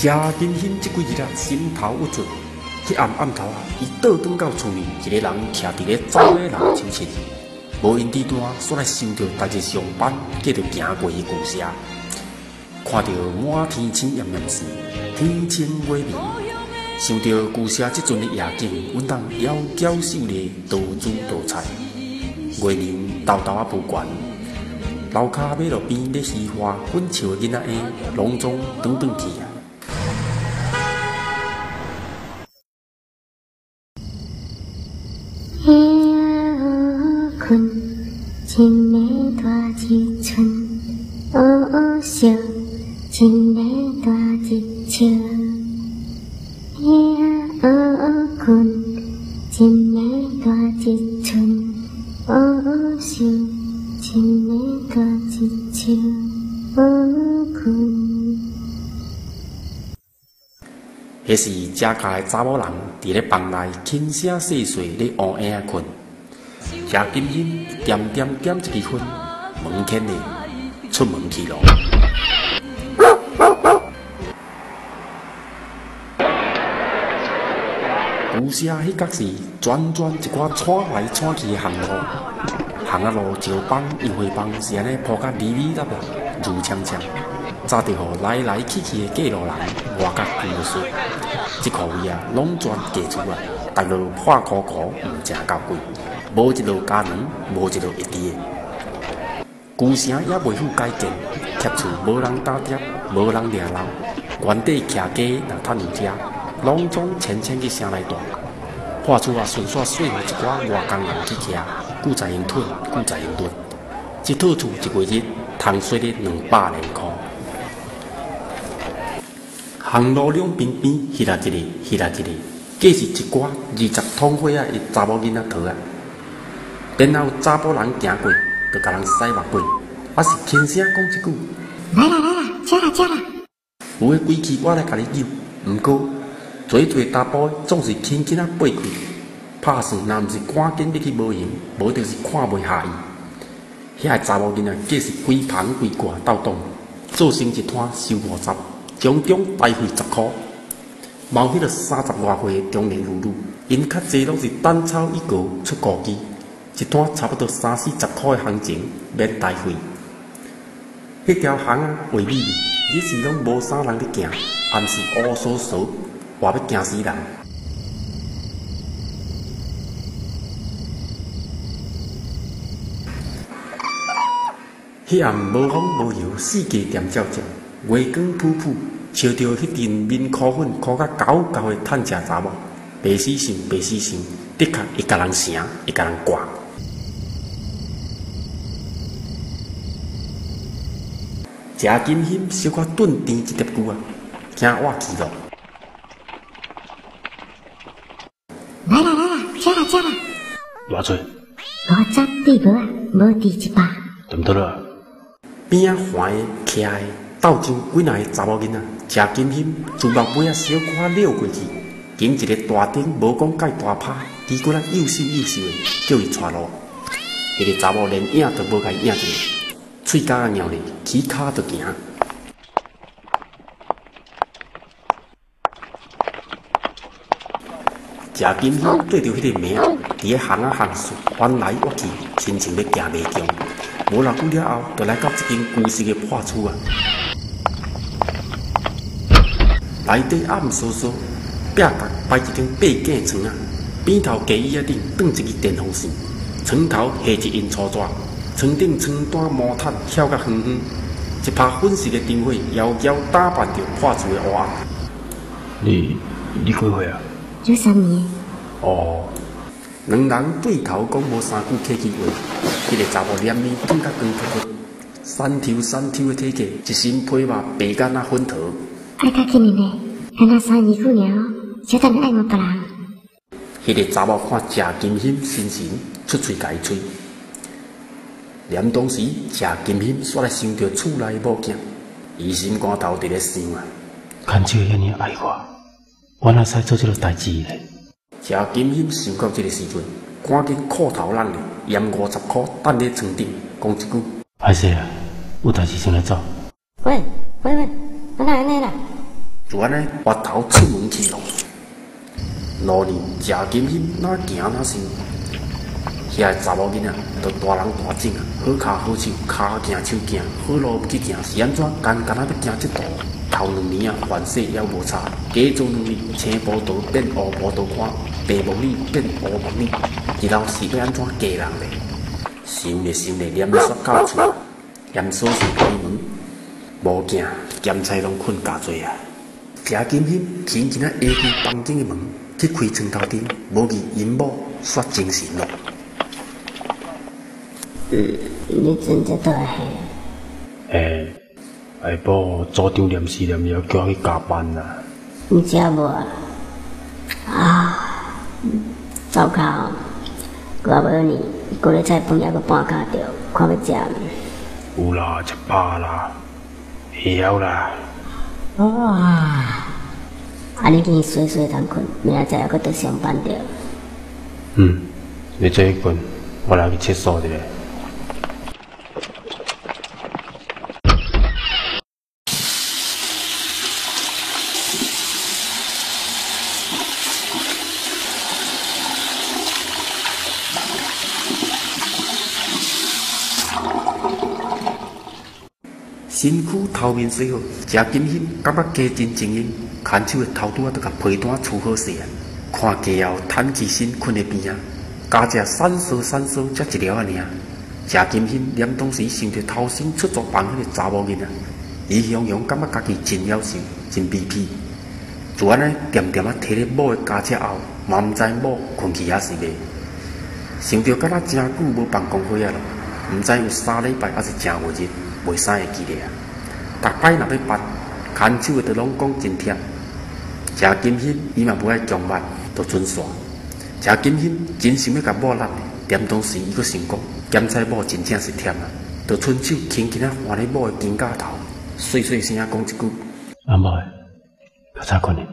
謝金興這幾日啊，心頭鬱卒。彼暗暗頭啊，伊倒轉到厝裡，一個人徛佇咧走的人手切，無閒佇單，煞來想著逐日上班繼續行過的舊社，看著滿天星炎炎線，天清月明，想著舊社這陣的夜景，穩當窈窕秀麗，多姿多彩。月娘沓沓仔無懸，樓跤馬路邊咧嘻歡粉笑的囡仔嬰，攏總轉轉去啊！困，一暝大一寸，乌乌笑，一暝大一笑。困，一暝大一寸，乌乌笑，一暝大一笑，乌困。彼是遮跤的查某人佇咧房內輕聲細細咧烏嬰仔睏。謝金興恬恬點一支薰，門牽咧出門去咯。舊社彼角是全全一寡跩來跩去的巷路，巷仔路石枋、油花枋是按呢鋪甲離離落落、如槍槍，早就予來來去去的過路人活甲規落雪。這箍位啊，攏全假厝啊，逐落破箍箍，毋成夠貴。無一落加卵，無一落會佇的。舊城猶未赴改建，疊厝無人搭疊，無人掠漏。原底徛家若趁有遮，攏總遷遷去城內住。破厝啊，順煞說予一寡外工人去徛，久在𪜶吞，久在𪜶掠。一套厝一月日通洗咧200連箍。巷路兩邊邊，彼來一个，彼來一个，計是一寡20通歲仔的查某囡仔桃仔。然後有查埔人行過，就共人使目過，抑是輕聲講一句：來啦來啦，食啦食啦！有的規氣我來共你扭，毋過，濟濟查埔總是輕輕仔掰開，拍算若毋是趕緊欲去無閒，無就是看袂下伊。遐个查某囡仔計是規棚規掛鬥擋，做成一攤收50，從中台費10箍。嘛有彼个30外歲的中年婦女，𪜶較濟攏是單抄一個出孤機。一攤差不多三四十箍的行情，免台費。彼條巷仔畫美，日時攏無啥人咧行，暗時烏索索，活欲驚死人。彼暗無風無雨，四界恬照照，月光浡浡，照著彼陣面箍粉箍甲厚厚的趁食查某，白死想，白死想，的確會共人成，會共人掛。謝金興小可頓甜一粒龜仔，驚倚去咯。來啦來啦，食啦食啦！偌濟？50對無啊，無佇100。對毋對啦？邊仔橫的、徛的、鬥上幾若个查某囡仔，謝金興自目尾仔小可掠過去，經一個大頂無講蓋大拍，旗骨仔幼瘦幼瘦的，叫伊帶路。彼個查某連影都無共伊影一個。喙角仔咬咧，起跤就行。謝金興對著彼個暝仔，佇咧巷仔巷處彎來彎去，親像欲行迷宮。無偌久了後，就來到這間舊式的破厝啊。內底暗嗖嗖，壁角擺一張八景床仔，邊頭家椅仔頂轉一支電風扇，床頭下一印粗紙。床頂床單毛毯翹甲遠遠，一拍粉色的燈火遙遙打扮著破厝的黑暗。你你幾歲啊？ 93年。哦。兩人對頭講無三句客氣話，彼個查某臉面轉甲光禿禿，瘦抽瘦抽的體格，一身皮肉白甲若粉桃。愛較緊的呢，敢若三二句爾哦，小等下愛罵別人。彼個查某看謝金興神神出喙共伊吹。連當時，謝金興煞來想著厝內某囝，伊心肝頭佇咧想啊。牽手遐爾愛我，我哪使做這落代誌咧？謝金興想到這个時陣，趕緊褲頭攏咧，挾50箍等咧床頂，講一句：歹勢啊，有代誌先來走。喂喂喂，哪會按呢啦？就按呢，跋头出门去咯。路呢，食金欣哪行哪想，遐个查某囡仔都大人大种啊，好跤好手，跤行手行，好路毋去行，是按怎？干干仔欲行这途？头两年啊，凡势犹无差，加做两年，青葡萄变乌葡萄干，白木耳变乌木耳，日后是欲按怎嫁人咧？想咧想咧，念咧煞到厝，嫌锁匙开门，无镜，咸菜拢睏加济啊！食金欣轻轻仔下开房间的门，去开床头灯，无见𪜶某煞精神咯。嗯，你真正倒来嘿？嘿，下晡组长临时连夜叫我去加班啦。你食无啊？啊，糟糕！我无呢，高丽菜饭犹阁半跤著，看欲食无？有啦，食饱啦，会晓啦。哇！按呢紧洗洗通睏，明仔载犹阁得上班著。嗯，你做去睏，我来去厕所一下。身躯头面洗好，食金欣感觉家真精英，牵手的头拄仔就共被单挲好势啊！看家后瘫起身睏咧边仔，加食闪烁闪烁才一粒仔尔。食金欣连当时想著头先出租房彼个查某囡仔，伊雄雄感觉家己真夭寿，真卑鄙。就按呢恬恬仔提咧某的家车后，嘛毋知某睏去犹是未。想著敢若诚久无放公伙仔咯，毋知有三礼拜犹是正月日，袂使会记咧啊！逐摆若欲办，牵手的都拢讲真忝。食金欣伊嘛无爱强挽，就准煞。食金欣真想欲共某揽，踮当时伊阁想讲，咸菜某真正是忝啊，就伸手轻轻仔翻咧某的肩胛头，细细声仔讲一句：阿某，较早睏咧。